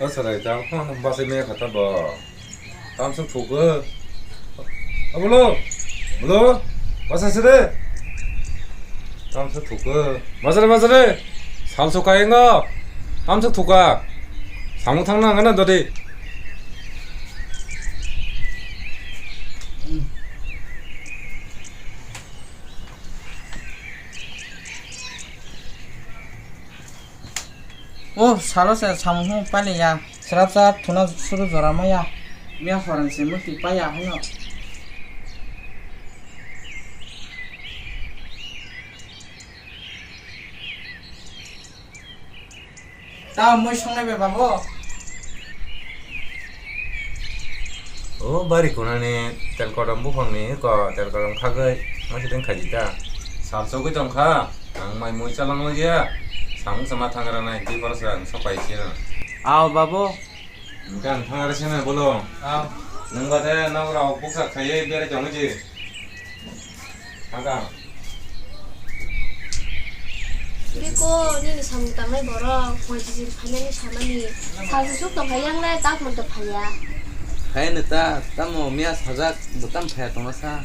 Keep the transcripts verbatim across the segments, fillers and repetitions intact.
O sarai, tamo phano basai maya kha ta bo. Tamsok thugo. Abulo. Bulo. Basa sede. Tamsok thugo. Basare, basare. Salso kayengo. Tamsok thuka. Samung thangna ngana dodi. O salo se samung hwn pailiya, srapsa thuna suru jora maya, miya horan se muti paya hwnyo. Ta mui songnai be babo. O bari kunani telkodom buphangni ko telkodom khagwi masiting khaji ta. Sal sogwi tongkha, ang mai mui chalangwi ya. Samung sama thangra nai tei borok se ang sopai sira. Aw babo. Hwnkhe ang thangra sina bolong. Aw. Nwng bade nok rok buksa khaiwi berai tongwi di. Aga. Biko, nini samung tangnai borok, phoichijil phainani samani. Sajwk suk tongkha yang le, tak monto phaiya. Hai neta, tamo miya sajak, butam phaiya tongna sa.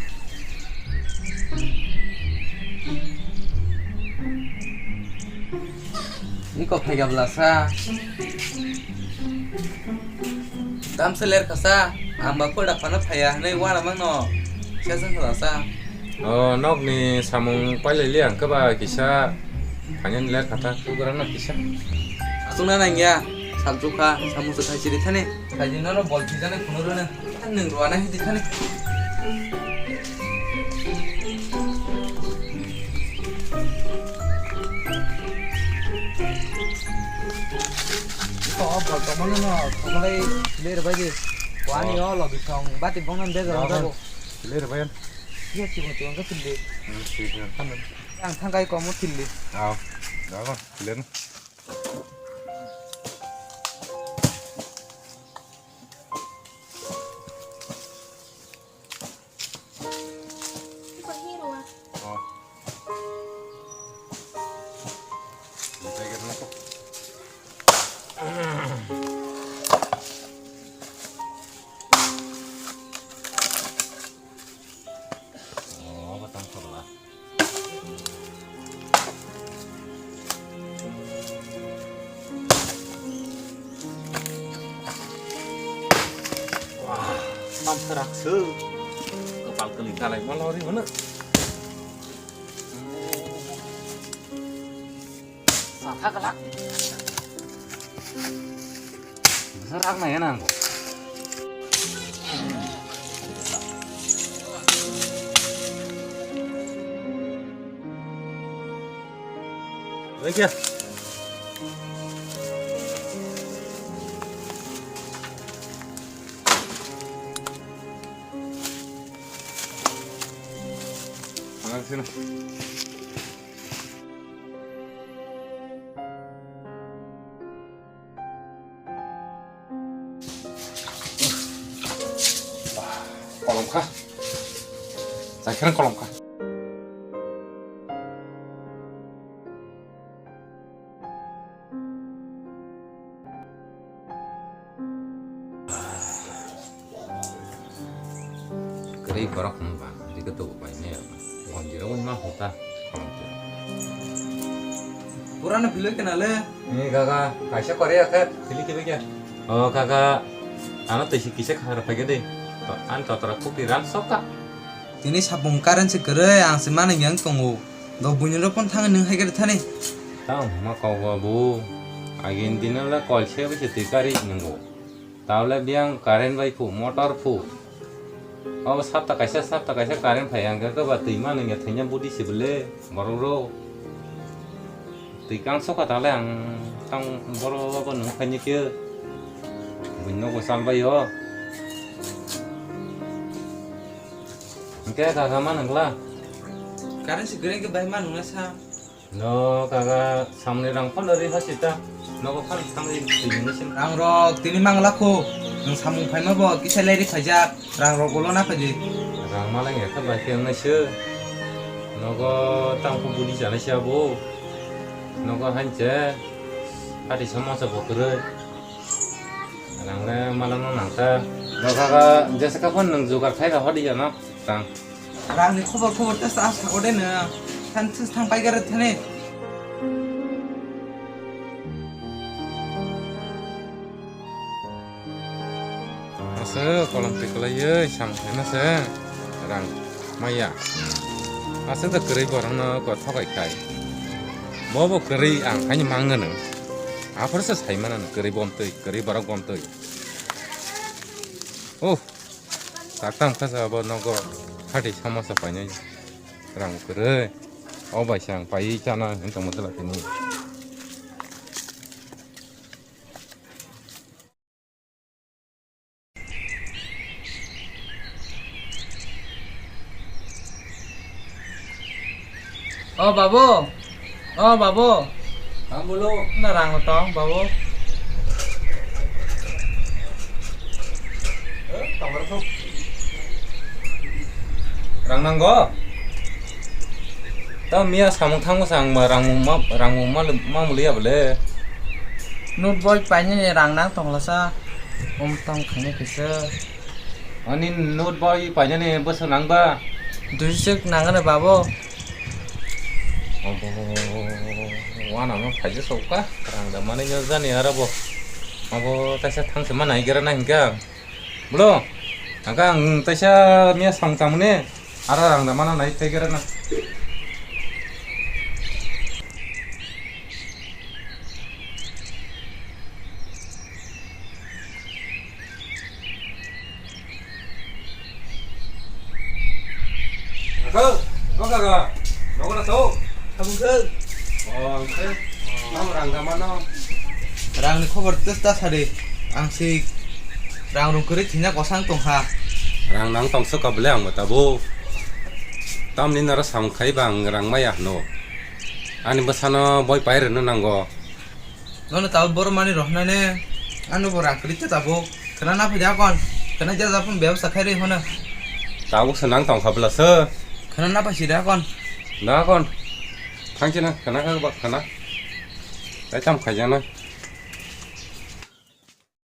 Iko phaiga bwlasa. Tamsa ler kasa, ang ba phoda phano phaiya hwnwi uanamano seseng khlasa. O nokni samung pailai liya hwnkhe ba kisa phainani ler kha ta, tugrano kisa. Aswkna nangya, salchukha, samung se khai siri thani. Kaijing nono bol phijaknai phunuknwi rwna. Nwng rwna hidi thani. Iko o bol tongmani no thoklai ler bai di. Wani o logi thong bati bongnan de jora jago. Ler bai. Iya chikon chikon ka thilli. Hmm, chikon. Ang thangkai komo thilli. Aw. Jago. Ler. Wah, tamsa raksu. Kapal kali kalai malori mana? Satha kalak. Bwsa rak nai nang bo. Oi kya? Ang sino. Kolom kha. Chai khe kolom kha. Kwrwi borok hwnba, rikhe tubu bai maya ba. Gonjira wngma hota. Purana philwi kena le. Ni gaga, kaisa kore akhe, philwi kibe kya? O gaga, ano twi si kisa khara phai khe de. To, an totora kupi ran soka. Tini sapung current se kwrwi, ang se mani yang tongo. Do buini rok pon thang nung hai khe thani. Tang ma kok ba bu. Agin dino le kol se bai se twi kari nungo. Tawle biyang current bai phu, motor phu. Abo sapta kaisa, sapta kaisa current phai ang khe ba twi ma nungya thwina budi se bwle borok rok. Twi kang sokha tale ang tang borok abo nung phaini khe buino bo chal bai o. Hwnkhe kaka ma nungla? Current se gwnang khe bai ma nungla sa. No, kaka, samni rang phano ri hasi ta. Nogo phano thangwi twi hwnwi sin. Rang rok tini mangla kho. Nwng samung phaima bo kisa leri khaijak. Rang rok ulo na khaidi. Rang malai ya kha bai khe wngnai se. Nogo tang kho budi janai se abo. Nogo hanche. Hati samosa bo kwrwi. Nang le malano nang ta. Doka ka jesa ka phone nang jugar khai ka hodi jano. Tang. Rang ni khobor khobor ta sa sa ode na. Than thus thang pai gara thane. Asa kolom tiklai ye sam khana se rang maya. Asa da kwrwi borok no ko thokai khai. Bo bo kwrwi ang haini mangano. Aphar se sai manano kwrwi bomtwi, kwrwi borok bomtwi. Oh, tak tam kha sa bo nogo hati samosa painai rang kwrwi. O bai sang pai chana hin tongma dala kini. O babu, o babu. Ang bolo. Na rang tong babu. Eh, tong rok. Rang nanggo. Ta miya samung thangma sang ma rang ma rang ma ma muliya bole. Note boy painani rang nang tongla sa. Um tong khani kisa. Ani note boy painani bwswk nang ba? Duiswk nang ani babo. Abo wana no phaisa sokha rang da mani no jani aro bo. Abo taisa thangse mana igera na hinkha. Bolo, angka ang taisa miya sang tamune ara rang da mana nai tegera na. Ako, o kaka, nogo na to? Tabung khe. O, ang khe. Ang rang da mano. Rang ni khobor tes ta sari. Ang si rang rung kwrwi thina kosang tong kha. Rang nang tong sok ka bole ang mata bo. Tam ni nara sam khai bang rang maya no. Ani bwsano boi pai rwna nango. Nono tabuk borok mani rohna ne, ano bo rang kwrwi khe tabuk. Khna na phai da kon, khna ja ja phun bebsa khai rwi hono. Tabuk se nang tong kha bwla se. Khna na phai si da kon. Na kon. Thang si na, khna kha ba khna. Tai tam khai jana.